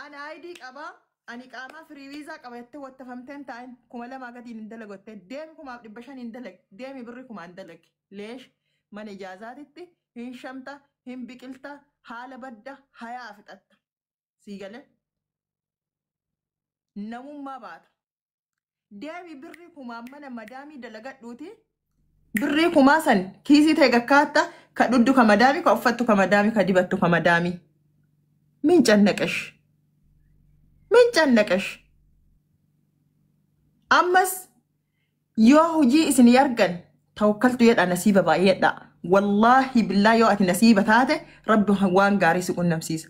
Ani ID qabaa, ani qaamaa firii viizaa qaba jettee wattafamteen taa'in 2000 gatiin hin dalagotte, deemi 1500 hin dalagi, deemi birri kumaan dalagi. Leesh mana ijaazaatitti hin shamta, hin biqilta, haala badda, hayaa fixatta. Sii galee? Namummaa baata. Deemi birrii kumaan mana madaamii dalagadhuuti. Birrii kumaa san kiisii ta'e gakkaatta, ka dhuddu ka madaamii, ka uffattu ka madaamii, ka dibattu ka madaamii. Min cannaqash. Min cannaqash. Ammas yoo hojii isin argan tawakkaltu jedha, nasiiba baay'eedha. Wallaahi billaa, yoo ati nasiiba taate Rabbi waan gaarii si qunnamsiisa.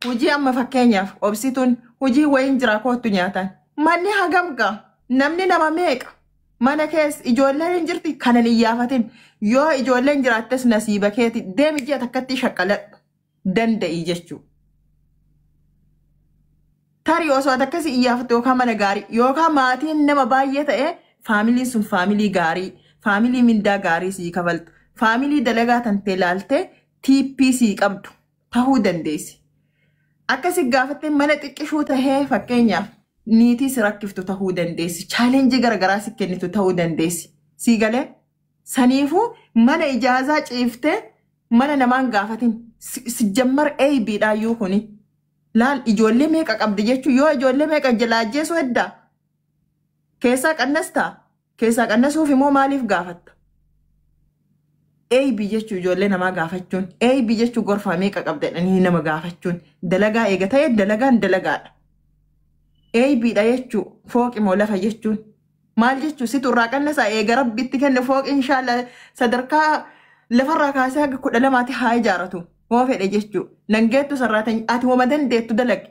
Hojii amma fakkeenyaaf obsituun hojii wayiin jira, koottu nyaatan. Manni hagam gaa? Namni nama meeqa? Mana keessa ijoolleen hin jirti, kanan iyyaafatin. Yoo ijoolleen jiraattes nasiiba keeti, deemi ji'a takkatti shaqqaladhu. Danda'i jechuudha. Tarii osoo ati akkasii iyyaafattu yookaan mana gaarii yookaan maatiin nama baay'ee ta'e, faamiliin sun faamilii gaarii, faamilii mindaa gaarii sii kafaltu, faamilii dalagaa tantee laaltee tip sii qabdu tahuu dandeessi. Akkasi gaafattee mana xiqqishuu tahee, fakkeenyaaf niitii si rakkiftu tahuu dandeessi. Challenge garaagaraa si kennitu tahuu dandeessi. Sii galee? Saniifuu mana ijaazaa ciiftee mana namaan gaafatin, si jammar eeybiidhaayyuu kuni. Laal, ijoollee meeqa qabdi jechuun, yoo ijoollee meeqa jalaa ajjeesuu heddaa? Keessaa qannastaa? Keessaa qannasuuf immoo maaliif gaafatta? Eeybii jechuun ijoollee namaa gaafachuun, eeybii jechuun gorfaa meeqa qabda jedhanii nama gaafachuun, dalagaa eega ta'e dalagaan dalagaadha. Eeybiidha jechuun fooqi moo lafa jechuun maal jechuun, situ irraa qannasaa eega Rabbitti kenne. Fooqi inshaalla sadarkaa lafarraa kaasee haga 12tti haa ijaaratu hoo fedhe jechuu, nangeettu sarraatan, ati wama dandeettu dalagi.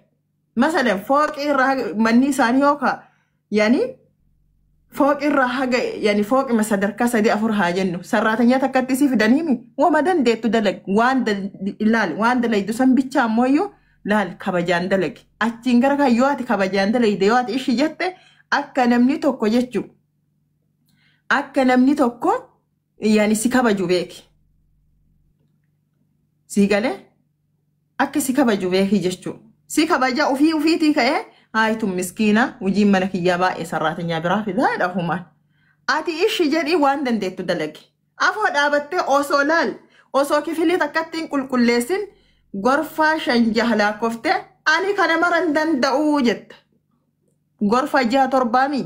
Masalan fooqii irraa manni isaanii yookaan yani fooqii irraa haga yani fooqima sadarkaa sadii afur haa jennu, sarraatanyaa takkatti si fidanii, wama dandeettu dalagi. Waan ilaali, waan dalaydu san bicha ammoo laal, kabajaan dalagi. Achiin gara kan yoo ati kabajaan dalayde, yoo ati ishi jette, akka namni tokko jechuu, akka namni tokko yani si kabaju beeki. Sii galee? Akka si kabaju beeki jechuu. Si kabaja ofii ofiitii ka'ee, haayitun miskiina, hojiin mana kiyyaa baay'ee, sarraatanyaa biraa fidaa dhafumaan. Ati ishi jedhii waan dandeettu dalagi. Afoo dhaabattee osoo laal, osoo kifilii takkatti hin qulqulleessin gorfaa shan jaha laakkoftee, ani kana mara hin danda'uu jetta. Gorfaa jaha torbaamii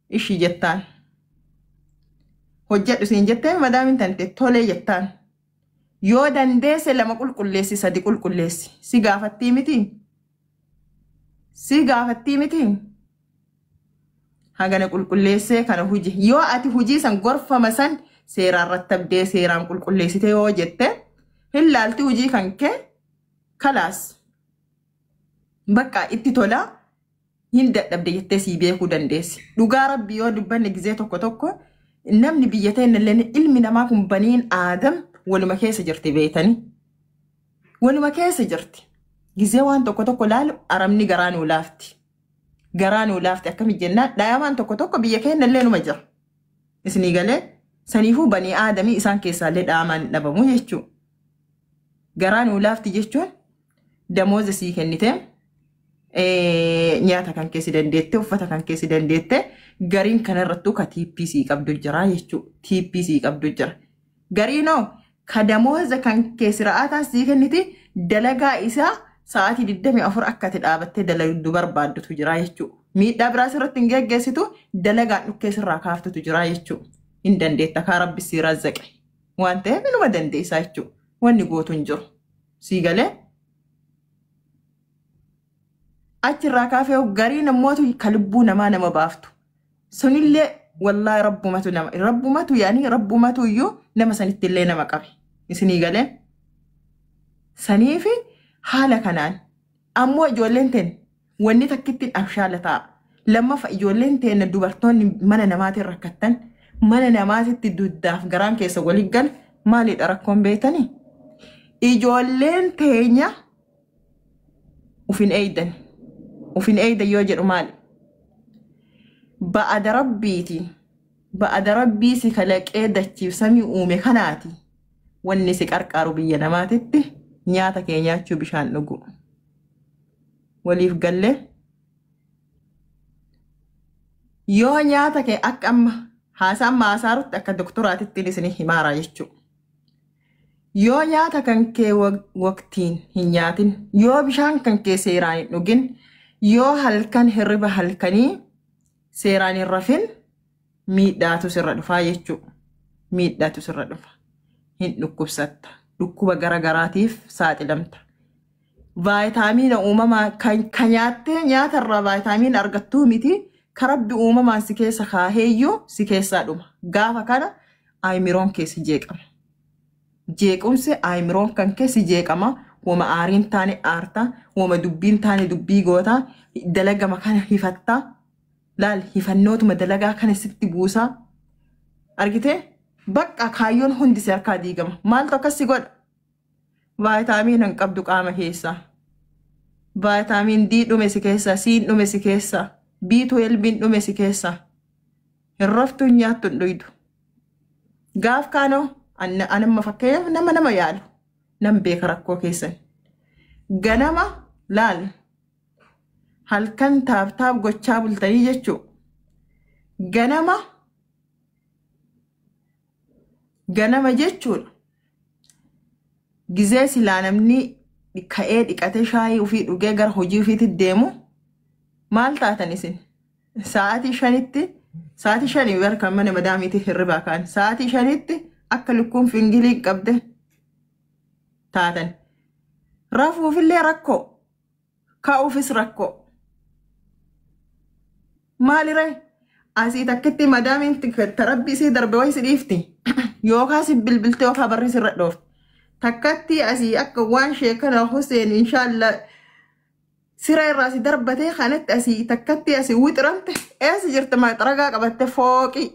ishi jettaan. Hojjedhu siin jettee madaamin tante, tolee jettaan. Yoo dandeesse lama qulqulleessi, sadi qulqulleessi. Si gaafattii miti? Si gaafattii miti? Hagana qulqulleessee kana huji. Yoo ati hujii san gorfama san seeraan rattabdee seeraan qulqulleessite yoo jette, hin laalti hujii kan kee, kalaas. Bakka itti tola, hin dadhabde jettee sii beekuu dandeessi. Dhugaa Rabbi yoo dubbanne, gizee tokko tokko namni biyya ta'e illee, ilmi namaa kun baniin aadam waluma keessa jirti beetanii. Waluma keessa jirti. Gizee waan tokko tokko laalu aramni garaa nuu laafti. Garaa nuu laafti, akkami jennaan, dhaayamaan tokko tokko biyya keenya illee numa jira. Isinii galee? Saniifuu banii aadamii isaan keessaallee dhaamaan hin dhabamu jechuudha. Garaa nuu laafti jechuun damooza sii kennite, nyaata kan keessi dandeette, uffata kan keessi dandeette, gariin kanarrattuu ka tip sii qabdu jira jechuudha. Tip sii qabdu jira. Gariinoo ka damooza kan keessi ra'aataan sii kenniti, dalagaa isaa sa'aatii 24 akka ati dhaabattee dalagdu barbaaddutu jira jechuudha. Miidhaa biraa sirratti hin geggeessitu, dalagaan dhukkee sirraa kaaftutu jira jechuudha. Hin dandeetta kaa, Rabbi sii razzaqe. Waan ta'eef inuma dandeessaa jechuudha. Wanni gootu hin jiru. Sii galee? Achirraa kaafee garii namoota ka lubbuu namaa nama baaftu. Sunillee wallaahi rabbumatu nama, rabbumatu yaani rabbumatu iyyuu nama sanitti illee nama qabe. Isinii galee? Saniifi haala kanaan ammoo ijoolleen teen wanni takkittiin abshaala ta'a. Lammaffaa, ijoolleen teen dubartoonni mana namaatiin rakkattan, mana namaatitti duddaaf garaan keessa walii gale, maalidha rakkoon beektanii? Ijoolleen teenya ufin eeydan. Ufin eeydan yoo jedhu maali? Ba'ada Rabbiiti. Ba'ada Rabbii si kalaqee dachiif samii uume kanaati. Wanni si qarqaaru biyya namaatitti nyaata kee nyaachuu, bishaan dhuguu. Waliif gallee yoo nyaata kee akka amma haasaa amma haasaarutti akka doktoraatittiin isin himaaraa jechuudha. Yoo nyaata kan kee waqtiin hin nyaatin, yoo bishaan kan kee seeraan hin dhugin, yoo halkan hirriba halkanii seeraan hin rafin miidhaatu sirra dhufaa jechuudha. Miidhaatu sirra dhufa. Hin dhukkubsatta. Dhukkuba gara garaatiif saaxilamta. Vaayitaamiina uumamaa kan nyaattee nyaatarraa vaayitaamiina argattuu miti kan rabbi uumamaan si keessa kaaheeyyuu si keessaa dhuma. Gaafa kana aayimiroon keessi jeeqama. Jeequmsi aayimiroon kan keessi jeeqama. Wama aariin taane aarta, wama dubbiin taane dubbii goota, dalagama kana hifatta. Laal hifannootuma dalagaa kana sitti buusa. Argitee? Bakka kaayyoon hundi si harkaa diigama. Maaltu akkas si godha? Vaayitaamiin hin qabdu qaama keessaa. Vaayitaamiin D dhume si keessaa, C dhume si keessaa, B12 dhume si keessaa. Hin raftu, hin nyaattu, hin dhuydu. Gaaf kaanoo anamma fakkeenyaaf nama nama yaalu nan beeka rakkoo keessan. Ganama laal halkan taaptaap gochaa bultanii jechuu. Ganama ganama jechuudha. Gizee silaa namni ka'ee dhiqatee shaayii ofii dhugee gara hojii ofiitti deemu maal taatan isin? Sa'aatii 5tti sa'aatii 5 bara kan mana madaamiitii hirribaa ka'an sa'aatii 5tti akka lukkuun fingilii qabde taatan. Rafuufillee rakkoo ka'uufis rakkoo. Maaliree? Asii takkitti madaamiin tarabbii isii darbe wayi si dhiifti. Yookaan si bilbilte yookaan barri sirra dhoofti. Takkatti asii akka waan sheekana Hussein inshaalla sira irraa si darbatee kanatti asii takkatti asii wixiramte eessa jirte maxaragaa qabatte fooqii.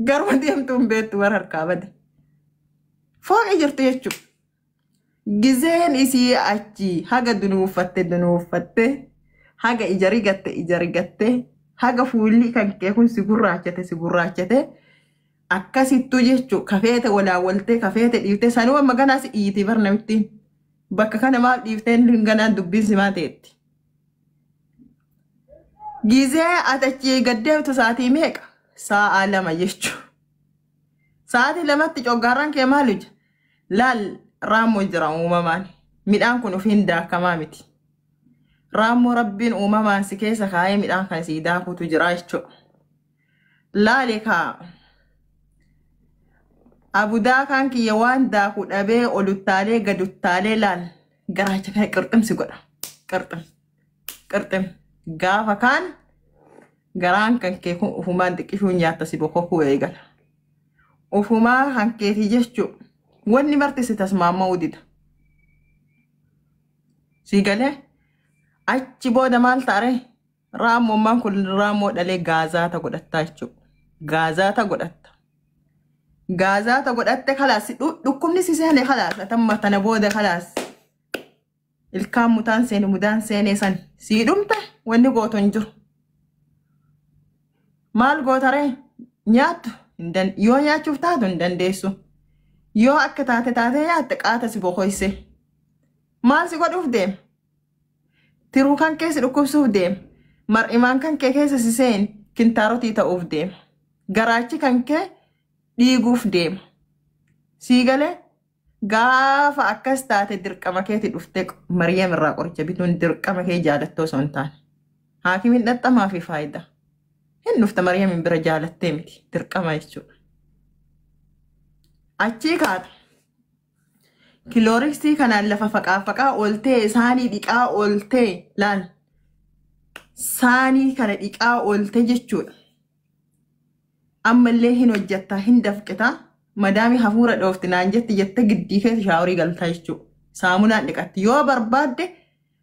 Garuma deemtuu hin beektu bara harkaa bade. Fooqii jirti jechuudha. Gizeen isii achi haga dunuuffatte dunuuffatte haga ija rigatte ija rigatte haga fuulli kan kee kun si gurraachate si gurraachate akkasittuu jechuudha. Kafeete walaawwaltee kafeete dhiiftee sanuu amma ganaa si dhiitii bar namittiin bakka kana maaf dhiiftee ganaan dubbiin simaa ta'etti. Gizee ati achii gaddeemtu sa'aatii meeqa? Sa'a 2 jechuudha. Sa'aatii 2tti coggaarraan kee maal hojja? Laal raammoo jira uumamaan. Midhaan kun ofiin daakamaa miti. Raammoo rabbiin uumamaan si keessa kaa'ee midhaan kan sii daakutu jira jechuudha. Laali kaa abudaa kan kiyya waan daaku dhabee oluttaalee gaduttaalee laal garaacha kana qirximsi godha. Qirxim qirxim gaafa kaan garaan kan kee kun ufumaan xiqqishuun nyaatta si bokokuu eegala. Ufumaa kan keetii jechuudha. Wanni marti si tasmaama'uu dida. Si galee achi booda maal ta'are raammoommaan kun raammoo dhalee gaazaata godhattaa jechuudha. Gaazaata godhatta. Gaazaata godhatte kalaas dhukkubni si seene kalaas atamma tana booda kalaas. Ilkaan mutaan seene mudaan seenee san sii dhumte wanni gootu hin jiru. Maal gootaree nyaattu yoo nyaachuuf taatu hin dandeessu. Yoo akka taate taatee nyaatte qaata si boqoyse. Maal si godhuuf deema? Tiruu kan kee si dhukkubsuuf deema. Mar'imaan kan kee keessa si seen kintaarotii ta'uuf deema. Garaachi kan kee dhiiguuf deema. Sii galee gaafa akkas taate dirqama keetti dhuftee Mariyaam irraa qoricha bituun dirqama kee jaalattoo osoo hin taane. Haakimiin dhaxxamaa fi faayidaa. Hin dhufta Mariyaamiin bira jaalattee miti dirqama jechuudha. Achii kaata. Kilooriksii kanaan lafa faqaa faqaa ooltee saanii dhiqaa ooltee laal. Saanii kana dhiqaa ooltee jechuudha. Ammallee hin hojjettaa hin dafqitaa. Madaami hafuura dhoofti naan jetti jettee giddii keessa shaaworii galtaa jechuudha. Saamunaan dhiqatti. Yoo barbaadde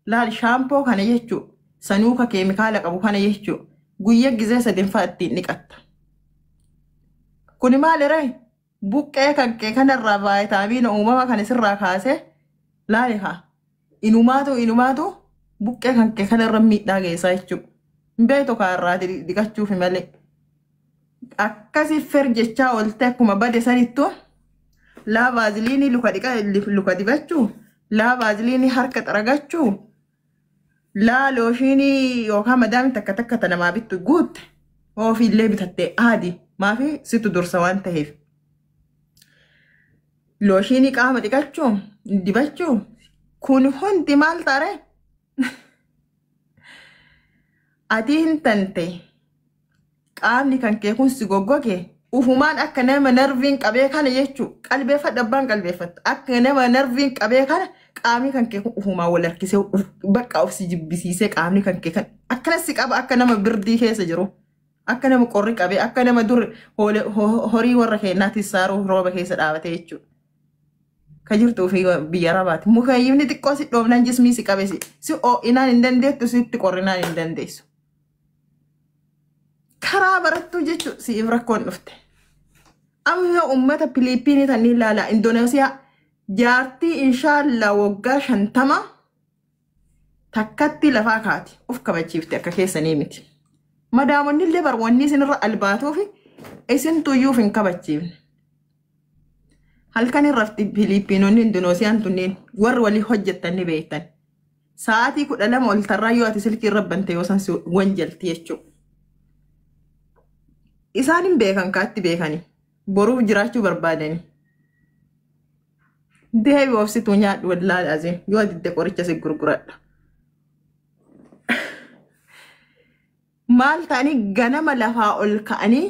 laal shaampoo kana jechuudha. Sanuuka keemikaala qabu kana jechuudha. Guyyaa gizee sadinfaa ittiin dhiqatta. Kuni maal ree? Buqqee kan kee kanarraa vaayitaamiina uumama kana sirraa kaasee laali haa. Inumaatu inumaatu buqqee kan kee kanarra miidhaa geessaa jechuudha. Hin beektu kaarraa dhiqachuufi malee. Akkasi fer jechaa oolte akkuma bade sanittu laa vaaziliinii luka dhiqa luka dibachuu laa vaaziliinii harka xaragachuu Laa looshinii yookaan madaamii takka takka ta namaa bittu guutte ofiillee bitattee aadi maafi situ dursa waan ta'eef. Looshinii qaama dhiqachuu dibachuu kun hundi maal taare? Ati hin tante qaamni kan kee kun si goggoge ufumaan akka nama narviin qabee kana jechuu qalbeeffadhu abbaan qalbeeffattu akka nama narviin qabee kana qaamni kan kee kun ufumaan wal harkisee bakka of si jibbisiisee qaamni kan kee kan akkanas si qaba akka nama birdii keessa jiru akka nama qorri qabee akka nama dur horii warra keenyaatti saaruu rooba keessa dhaabate jechuudha. Ka jirtuu fi biyya rabaati. Mukayyifni xiqqoo si dhoofnaan jismii si qabe si oo'inaan hin dandeettu sitti qorrinaan hin dandeessu. Karaa barattuu jechuun siif rakkoon dhufte. Amma uummata Filiippiinii tan ilaala Indoneesiyaa jaartii inshaallaa waggaa 50 takkatti lafaa kaati of kabachiifte akka keessanii miti. Madaamonni illee barwanni isinirra albaatuu fi isin tuyyuuf hin kabachiifne. Halkan irratti Filiippiinonni Indoneesiyaan tunneen warri walii hojjettan ni beektan. Sa'aatii 12 ol tarraa yoo ati silkii irra bante yoo san si wanjalti jechuudha. Isaan hin beekan kaatti beekani. Boruuf jiraachuu barbaadani. Deebi obsituu nyaadhu wallaahi aziim yoo didde qoricha si gurguradha. Maal ta'anii ganama lafaa ol ka'anii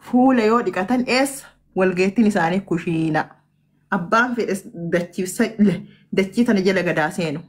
fuula yoo dhiqatan eessa walgeettiin isaanii kushiina. Abbaan fedhes dachii tana jala gadaa seenu.